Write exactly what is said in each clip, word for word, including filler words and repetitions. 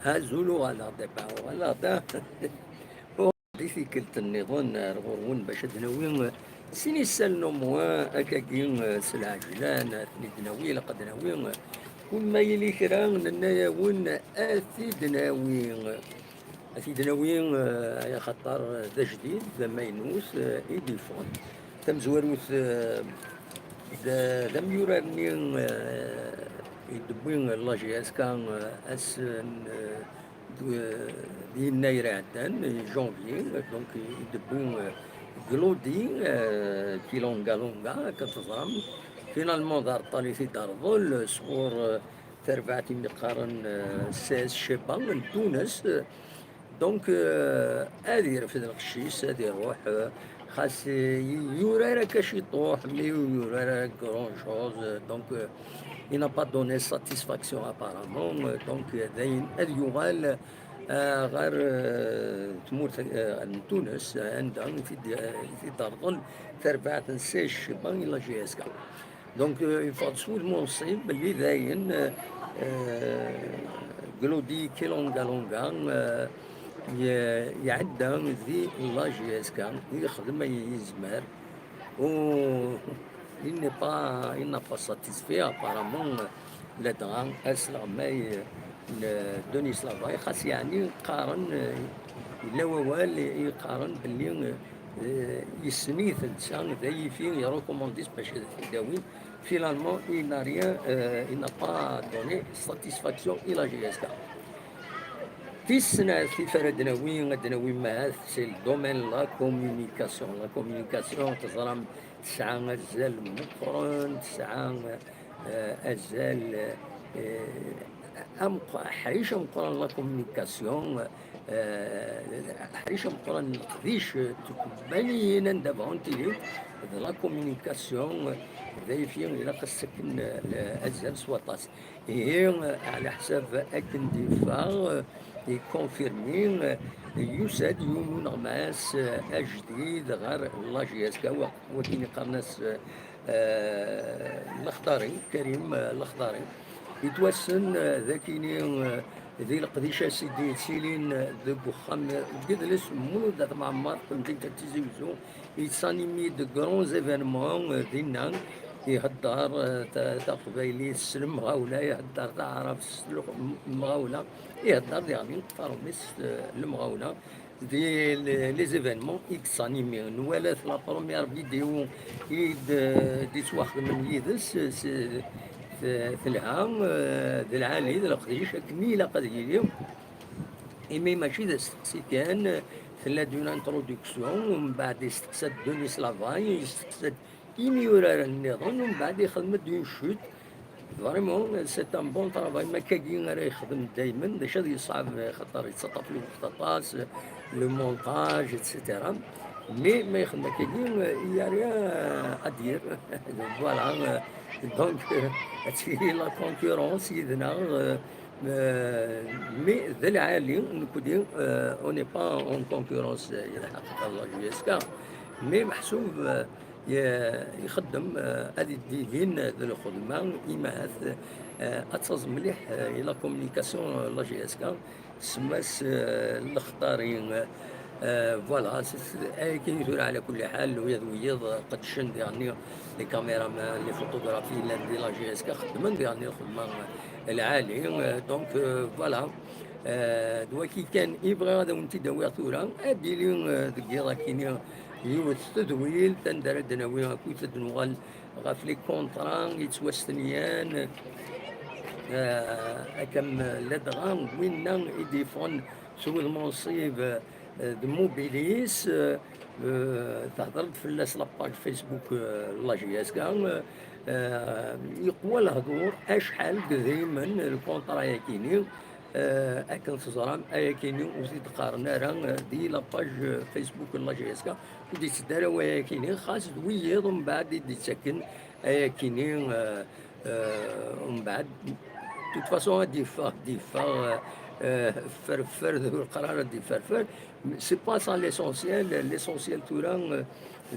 Azul, uɣaleɣ-d, a Baba, uɣaleɣ-d. Di tikkelt nniḍen ar ɣur-wen bac ad d-nawi sin isallen au moins akkagi s lɛejlan, ad ten-id-nawi, ilaq ad d-nawi. Kul ma yili kra, nenna-yawen ad t-id-nawi. Ad t-id-nawi, eh, axaṭer d ajdid, d amaynut, eh, i d-yeffɣen. Tamezwarut, eh, d, d amyurar-nni, eh, i d-tewwi la J S K, eh, ass n, eh, d, d yennayer iɛeddan, i janvier, donc i d-tewwi, eh, Glody, eh, Kilonga Longa, akka teẓram. Finalement, d areṭṭal i t-id-terḍel, eh, sɣur, eh, tarbaɛt i mi qqaren, eh, C S Cheba n Tunes. Donc, eh, ad irfed lqecc-is, ad iruḥ, eh, xas, eh, yurar akka ciṭuḥ, mais ur yurar ara grand chose, eh, donc, eh, il n'a pas donné satisfaction apparemment, eh, donc, eh, dayen ad yuɣal, eh, ɣer, eh, tmurt, eh, n Tunes, eh, anda i t-id-, eh, i t-id-terḍel tarbaɛt n C S Cheba i la J S K. Donc, euh, yeffeɣ-d s wudem unṣib belli dayen, euh, Glody Kilonga Longa, euh, ye-, iɛedda di la J S K, yexdem ayen yezmer. U il n'est pas, il n'a pas satisfait apparemment, euh, ladɣa asleɣmay, euh, n Denis Lavay, xas yeɛni qqaren, euh, yella wawal i qqaren belli, euh, yessen-iten, d ayifi, yeṛukumandi-t bac ad t-id-awin. Finalement, il n'a rien, euh, il n'a pas donné satisfaction i la J S K. Tis snat i ara d-nawi, ad d-nawi mahat, c'est le domaine de la communication. La communication, teẓram, tesɛa azal meqqren, tesɛa, euh, azal, euh, ameqq-, aḥric ameqqran, la communication, euh, aḥric ameqqran n leqdic, euh, tkebbanyin anda bɣant ilint, d la communication, euh, d ayefki ilaq ad s-akken, euh, azal s waṭas. Ihi, euh, ɛla ḥsab akken d-yeffeɣ, euh, ikonfirmi, euh, yusa-d yiwen uneɣmas, euh, ajdid ɣer la J S K, wa-, wakken iqqaren-as, euh, euh, Lexdari, Karim, euh, Lexdari. Yettwassen, euh, d akini, euh, di leqdic-as i d-yettilin, euh, deg uxxam, euh, deg yidles n Mulud At Mɛemmer, temdint n Tizi Wezzu, yettanimi de grands événements, euh, dinna, ihedder, euh, ta-, taqbaylit s lemɣawla, ihedder taɛrabt s lemɣawla, ihedder diɣen taṛumist, euh, lemɣawla. Di les, les événements X anime, nwala-t la première vidéo i d-, d-yettwaxedmen yid-s, s-, t-, telha, eh, d lɛali, d leqdic, akken i ilaq ad yili. Imi mačči d asteqsi kan, tella-d une introduction, umbeɛd yesteqsa-d Denis Lavay, yesteqsa-d imyuraren nniḍen, umbeɛd ixdem-d une chute. Vraiment, c'est un bon travail. Ma akkagi ara yexdem daymen, d acu ad yeṣɛeb, xaṭer yettaṭṭaf lweqt aṭas, le montage, et cetera. Mais ma yexdem akkagi, il y a rien à dire. Voilà. Donc, euh, ad tili la concurrence yid-neɣ, euh, euh, mais d lɛali, nekkni, euh, on n'est pas en concurrence, euh, la J S K. Mais meḥsub, euh, ye-, ixeddem, eh, ad d-ibin d lxedma, imahat, eh, ad taẓ mliḥ, eh, i la communication, eh, la J S K, semma-s, eh, Lexdari, eh, voilà, s-, s-, ayagi tura ɛla kulli ḥal, ula d wiyiḍ, eh, qeddcen diɣenni les caméramans, les photographes yellan di la J S K, xeddmen diɣenni lxedma, eh, lɛali, eh, donc, eh, voilà. Eh, d waki kan i bɣiɣ ad awen-t-id-awiɣ tura, ad d-yili, eh, deg yiḍ akini, yiwet tedwilt anda ara d-nawi akkit ad d-nuɣal ɣef les contrats yettwastenyan, eh, akka am ladɣa winna i d-yeffɣen s wudem unṣib, eh, d Mobilis, eh, eh, tehder-d fell-as la page Facebook, eh, la J S K, eh, yeqwa lehdur acḥal d idrimen lkuntra-yakini, eh, akken teẓram, ayakini ur t-id-qqaren ara, eh, di la page, eh, Facebook n la J S K, ur d-yetteddu ara wayakini, xas d wiyiḍ umbeɛd i d-yettakken ayakini, eh, eh, umbeɛd. De toute façon, ad d-yeffeɣ, ad d-yeffeɣ, eh, eh, ferfer, d ur qqar ara ad d-yefferfer. C'est pas ça l'essentiel. L'essentiel tura, eh,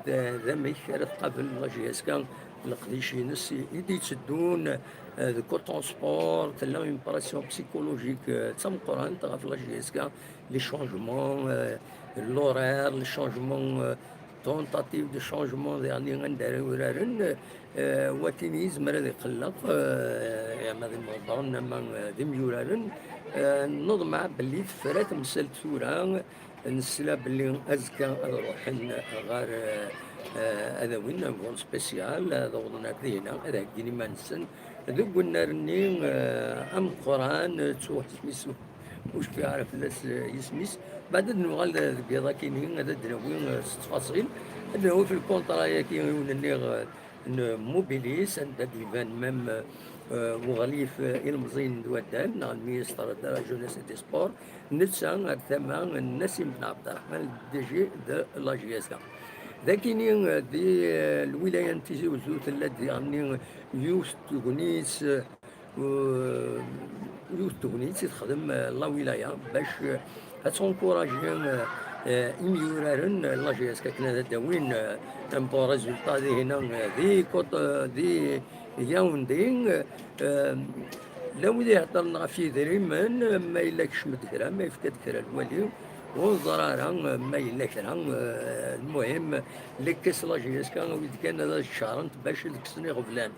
d, d amek ara tqabel la J S K leqdic-ines i, i d-yetteddun, Euh, deg autant sport, tella une pression psychologique, euh, d tameqqrant ɣef la J S K, les changements, euh, l'horaire, les changements, euh, tentative de changement, yeɛni anda ara uraren, euh, wakken yezmer ad iqelleq, euh, ama d imḍebbren, ama, euh, d imyuraren, euh, neḍmeɛ belli tefra temsalt tura, nesla belli azekka ad ruḥen ɣer, eh, eh, ad awin un vol spécial, ad awḍen ar dihina, ad heggin iman-nsen deg unnar-nni, eh, ameqqran, eh, ttuɣ isem-is, ur cfiɣ ara fell-as, eh, yisem-is. Beɛd ad nuɣal deg yiḍ akkin-nni, ad d-nawi, eh, s ttfaṣil, ad nawi f lkunṭra-yagi i wen-nniɣ, eh, n Mobilis, anda d-iban même, euh, uɣlif, euh, ilemẓiyen n waddal, neɣ le ministre de la jeunesse et des sports, netta ar tama n Nassim Ben Abderrahman, le D G de la J S K. Dagini, euh, di, euh, lwilaya n Tizi Uzzu, tella-d diɣenni yiwet n tegnit, euh, euh, yiwet n tegnit i texdem, euh, la wilaya bac, euh, ad tencouraji, euh, euh, imyuraren, euh, la J S K akken ad d-awin, euh, un bon résultat dihina, euh, di Kot-, euh, di Yaoundé, euh, euh, la wid iheddren ɣef yidrimen, euh, ma yella kecmet kra, ma yefka-d kra lwali, ur neẓri ara, euh, ma yella kra, euh, lmuhim, lekkes la J S K, wid kan ad as-ččarent bac ad kksen iɣeblan.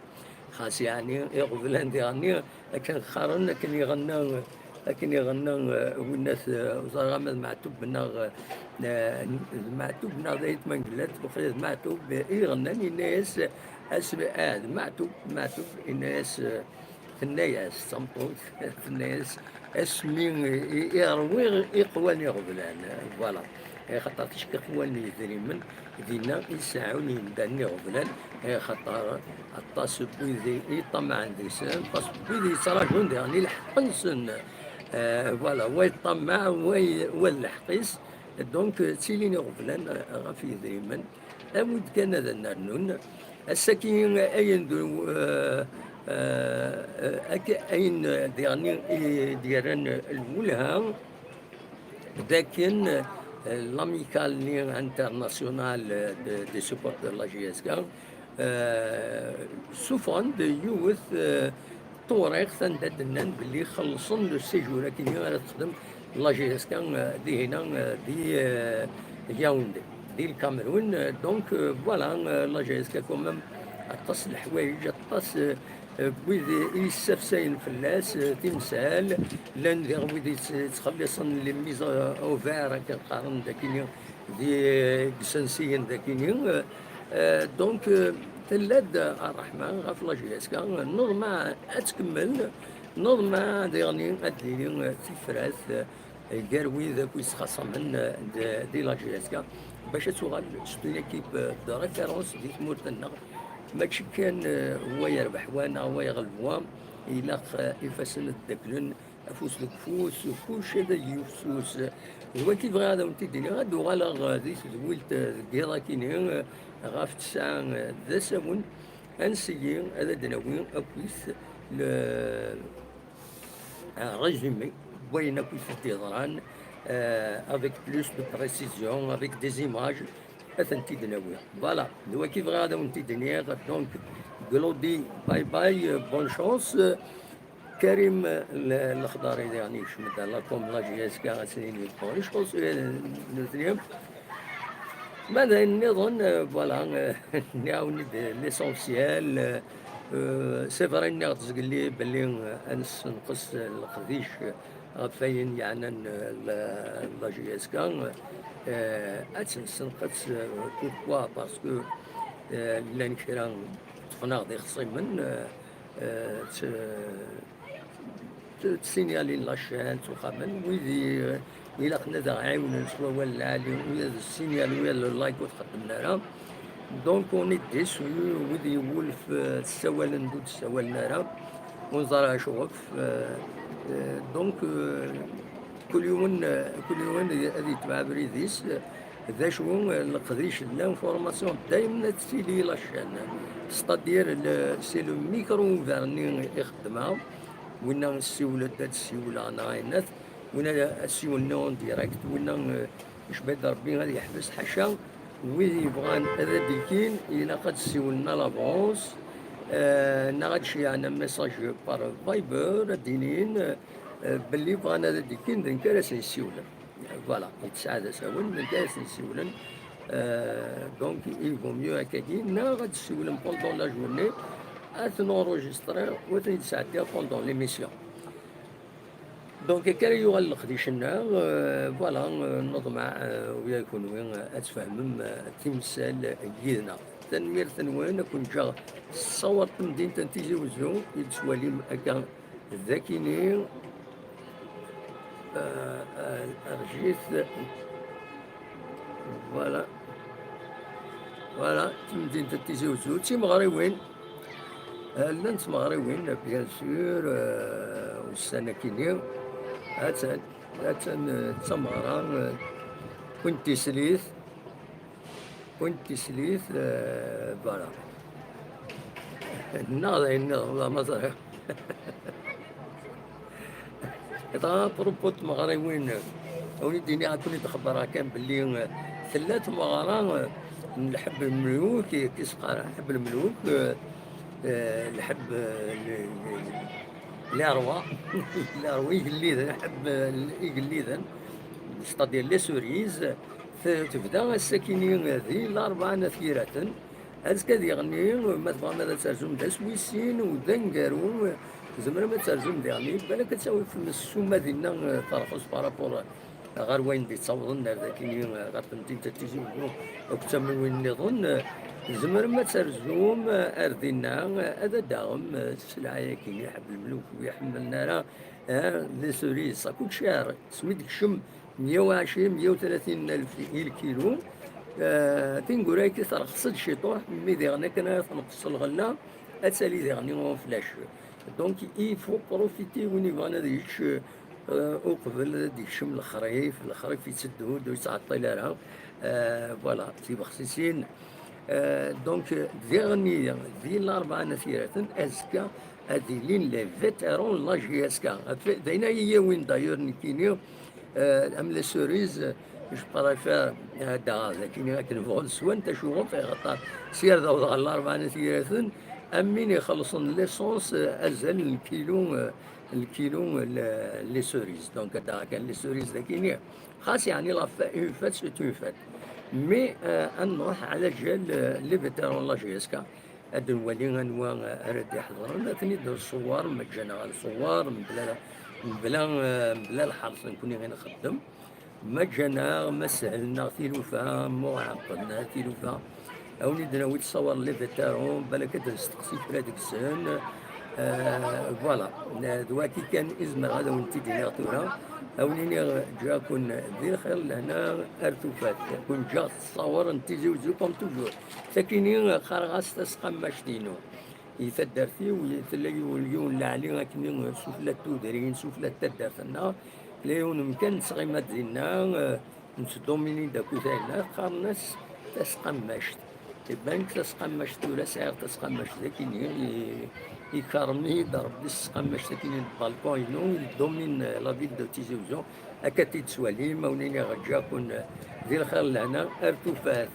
Xas yeɛni iɣeblan diɣenni akken qqaren, akken iɣenna, akken iɣenna, eh, winnat, eh, ur ẓriɣ ama d Meɛtub neɣ, eh, d Meɛtub neɣ d Ayt Mengellat, waqila d Meɛtub i iɣennan, yenna-yas, asmi, ah, d Meɛtub, Meɛtub, yenna-yas, eh, tenna-yas d tameṭṭut, tenna-yas, asmi i, i ṛwiɣ iqwan iɣeblan, voilà, axaṭer ticki iqwan n yidrimen, dinna i seɛɛun yimdanen iɣeblan, axaṭer aṭas n wid i yeṭṭamaɛen deg-sen, aṭas n wid yettraǧun diɣen i lḥeqq-nsen. Eh, voilà, wa yeṭṭamaɛ, wa y-, wa d lḥeqq-is. Donc, ttilin iɣeblan, eh, ɣef yidrimen. Awi-d kan ad nernun. Ass-agi, ayen d, eh, eh, eh, ak-, ayen diɣen i d-yerran lwelha, d akken, eh, l'Amicale internationale de, des supporters de la J S K, eh, ssufɣen-d yiwet, eh, tewriqt anda d-nnan belli xellṣen le séjour akken ara texdem la J S K, eh, dihina, eh, di, eh, Yaoundé, di Lkamerun. Eh, donc, eh, voilà, eh, la J S K quand même, aṭas n leḥwayeǧ, aṭas, eh, eh, wid i yessafsayen fell-as, eh, timsal, llan diɣ wid yett-, yettxelliṣen les mises au vert, akken qqaren dakini, di, eh, isensiyen dakini. Eh, eh, donc, eh, tella-d ṛṛeḥma ɣef la J S K, neḍmeɛ ad tkemmel, neḍmeɛ diɣni ad d-tili, eh, tifrat, eh, gar wid akk yettxaṣamen, eh, d-, di la J S K, bac ad tuɣal c'est une équipe, eh, de référence di tmurt-nneɣ. Mačči kan, eh, wa yerbeḥ wa neɣ wa yeɣleb wa, ilaq, eh, ifassen ad ddaklen, afus deg ufus, kullec ad yefsus. D wagi bɣiɣ ad awen-t-id-iniɣ, ad uɣaleɣ, eh, di tedwilt, eh, deg yiḍ akini, eh, ɣef tesɛa, eh, d asawen, ad nseggi ad d-nawi akkit le, un résumé n wayen akk i t-id-yeḍran, euh, avec plus de précision, avec des images, ad tent-id-nawi. Voilà, d wagi bɣiɣ ad awen-t-id-iniɣ. Donc, Glody, bye bye, euh, bonne chance. Karim, euh, le-, Lexdari, yeɛni, yekcem-d la com, la J S K, ad s-nini bonne chance, euh, nutni. Ma d ayen nniḍen, euh, voilà, euh, nniɣ-awen-d l'essentiel, euh, euh, c'est vrai, nniɣ-d zgelli belli, euh, ad nessenqes, euh, leqdic, euh, ɣef wayen yeɛnan, euh, la, la J S K, euh, ad tt-nessenqes, euh, pourquoi ? Parce que, euh, llan kra ṭṭfen-aɣ-d ixṣimen, euh, euh, tt-, t-, ttsinyanin la chaîne, ttuxamen, wid i-, ilaqen ad aɣ-ɛiwnen s wawal lɛali, ula d ssinyal, ula d like ur t-xeddmen ara. Donc, on est déçus, wid yewwulf, euh, ssawalen-d ur d-ssawalen ara, ur neẓri acuɣef. Euh, euh, donc, euh, kul yiwen, euh, kul yiwen ad yetbeɛ abrid-is. D acu, eh, leqdic n l'information daymen ad tili la chaîne, c'est-à-dire le, c'est le micro ouvert-nni i xeddmeɣ, winna ssiwel-d ad ssiwleɣ neɣ ayenat, winna ssiwel-nni en direct, winna, eh, icba-d Rebbi ad yeḥbes, ḥaca, wid yebɣan ad d-ikin ilaq ad ssiwlen à l'avance, Eh, neɣ ad d-ceyyɛen un message par Viber, ad d-inin, eh, belli bɣan ad d-kkin, d nekk ara sen-yessiwlen. Voilà, yetesɛa d asawen, d nekk ara sen-yessiwlen. Eh, donc, il vaut mieux akkagi, neɣ ad d-ssiwlen pendant la journée, ad ten-enregistrer, u ad ten-id-sɛeddiɣ pendant l'émission. Donc, akka ara yuɣal leqdic-nneɣ, eh, voilà, eh, neḍmeɛ, eh, ula d kunwi, eh, ad tfehmem, eh, timsal yid-neɣ. Tanemmirt-nwen, ad ken-ǧǧeɣ s ṣṣawar n temdint n Tizi Wezzu, i d-tettwalim akka d akini, eh, eh, rjit, voilà, voilà, tamdint n Tizi Wezzu, d timeɣriwin. Eh, llant tmeɣriwin, bien sûr, eh, ussan akini. Attan, attan, eh, d tameɣra, eh, win tislit, win tislit, eh, voilà. Neɣ d ayen nniḍen, ma ẓriɣ. Dɣa, à propos n tmeɣriwin, a wen-id-iniɣ, ad ken-id-xebbreɣ kan belli, eh, tella tmeɣra, eh, n lḥebb n lmeluk, i, i s-qqaren lḥebb n lmeluk, eh, eh, lḥebb, eh, n, n, les rois, les rois, igelliden, lḥebb, eh, igelliden, c'est-à-dire les cerises, t-, tebda ass-akini di Larebɛa n At Yiraten. Azekka diɣenni, ma tebɣam ad terzum d ass wis sin u d aneggaru, tzemrem ad terzum diɣenni, balak ad tawim ssuma dinna, eh, terxes par rapport ɣer wayen d-yettawḍen ar dakini, eh, ɣer temdint n Tizi Wezzu akked tamiwin nniḍen, eh, tzemrem ad terzum, eh, ar dinna, eh, ad d-taɣem, eh, sselɛa-agi, ḥebb lmeluk ur iḥemmlen ara, eh, les cerises, ça coûte cher, asmi d-tekcem meyya u ɛecrin, meyya u tlatin alef i lkilu. Eh, tineggura-agi terxes-d ciṭuḥ, mi diɣen akken ara tenqes lɣella, ad tali diɣen en flèche. Donc, il faut profiter win yebɣan ad yečč, eh, uqbel ad d-yekcem lexrif, lexrif yetteddu-d, ur yettɛeṭṭil ara. Eh, voilà, tibexsisin. Eh, donc, diɣenni, di Larebɛa n At Yiraten, azekka, ad ilin les vétérans n la J S K. D ayen ay iyi-yawin, d'ailleurs, nekkini, eh, am les cerises, je préfère, eh, ad d-aɣeɣ dakini akken bɣun swan tacuɣunt, axaṭer sya ar d awḍeɣ ɣer Larebɛa n At Yiraten, am win ixellṣen l'essence, eh, azal n lkilu, eh, lkilu, eh, les cerises. Donc, ad d-aɣeɣ kan les cerises dakini. Xas, yeɛni, la fête, une fête, c'est une fête. Mais, eh, ad nruḥ ɛla ǧal, eh, les vétérans n la J S K. Ad nwali anwa ara d-iḥeḍren, ad ten-id-nṣewwer, ma ǧǧan-aɣ ad nṣewwer, mebla, mebla, eh, mebla lḥerṣ nekkni i nxeddem. Ma ǧǧan-aɣ, ma sehlen-aɣ tilufa, ma ur ɛeṭṭlen ara tilufa. A wen-id-nawi-d ṣṣawar n les vétérans, balak ad d-nesteqsi kra deg-sen. Eh, voilà. Eh, d waki kan i zemreɣ ad wen-t-id-iniɣ tura. A wen-iniɣ, ǧǧiɣ-ken di lxir, lehna ar tufat. Ken-ǧǧiɣ s ṣṣawar n Tizi Wezzu, comme toujours. Sakini qqareɣ-as tasqammact-inu. I taddart-iw, tella yiwen, yiwen n leɛli akken sufella n tudrin, sufella n taddart-nneɣ. Tella yiwen umkan nettɣima dinna, eh, nettdomini-d akk ayen-a, qqaren-as tasqammact. Iban-d tasqammact tura, sɛiɣ tasqammact dagini, i, ikerrem-iyi-d Rebbi s tesqammact-agi n balkun-inu, il domine la ville de Tizi Wezzu. Akka tt-id-tettwalim, a wen-iniɣ ǧǧiɣ-ken di lxir lehna ar tufat.